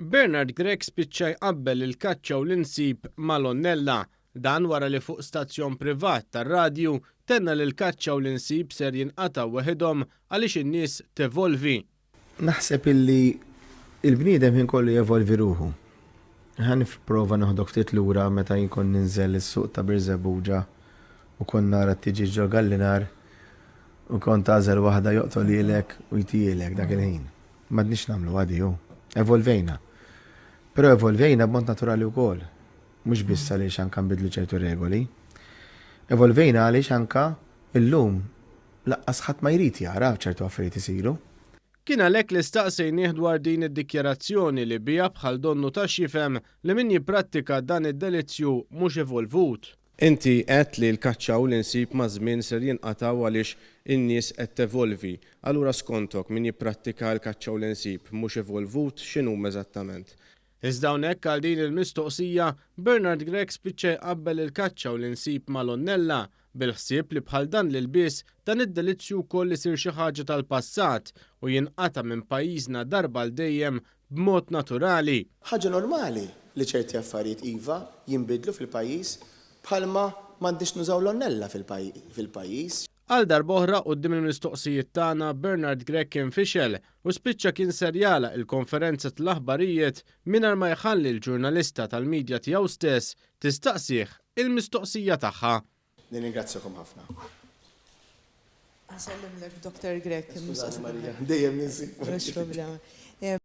Bernard Grech spiċċa jqabbel il-kaċċa u l-insib mal-għonnella. Dan wara li fuq stazzjon privat tar-radju tenna li l-kaċċa u l-insib ser jinqatgħu weħidhom għaliex in-nies tevolvi. Naħseb illi il-bniedem ħin kollu jevolvi ruħu. Ħa nipprova noħdok ftit lura meta jien kont ninżel is-suq ta' Birżebbuġa u kont nara t-tiġieġ ġo gallinar u kont tagħżel waħda joqtolhielek u jtihielek dak il-ħin. M'għadniex nagħmluha di hu. Evolvejna. Però evolvejna b'mod naturali wkoll. Mhux biss għaliex anka nbidlu ċertu regoli. Evolvejna għaliex anka illum Laqqas ħadd ma jrid jara ċertu affarijiet isiru. Kien għalhekk li staqsejnieh dwar din id-dikjarazzjoni li biha bħal donnu ta x'jifhem li min jipprattika dan id-delizzju mhux evolvut. Inti għedt li l-kaċċa u l-insib maż-żmien ser jinqatgħu għaliex in-nies qed tevolvi. Allura skontok min jipprattika l-kaċċa u l-insib mhux evolvut x'inhuma eżattament? Iżda hawnhekk għal din il-mistoqsija, Bernard Grech spiċċa jqabbel il-kaċċa u l-insib mal-għonnella, bil-ħsieb li bħal dan l-ilbies, dan id-delizzju wkoll isir xi ħaġa tal-passat u jinqata' minn pajjiżna darba għal dejjem b'mod naturali. Ħaġa normali li ċerti affarijiet iva jinbidlu fil-pajjiż bħalma m'għandniex nużaw l-għonnella fil-pajjiż. Għal darb'oħra quddiem il-mistoqsijiet tagħna Bernard Grech kien fixel u spiċċa kien ser jagħlaq il-konferenza tal-aħbarijiet mingħajr ma jħalli l-ġurnalista tal-media tiegħu stess tistaqsih il-mistoqsija tagħha. Nirringrazzjakom ħafna. Nsellimlek Dr. Grech. Skużani Marija, dejjem ninsik. Mhux problema.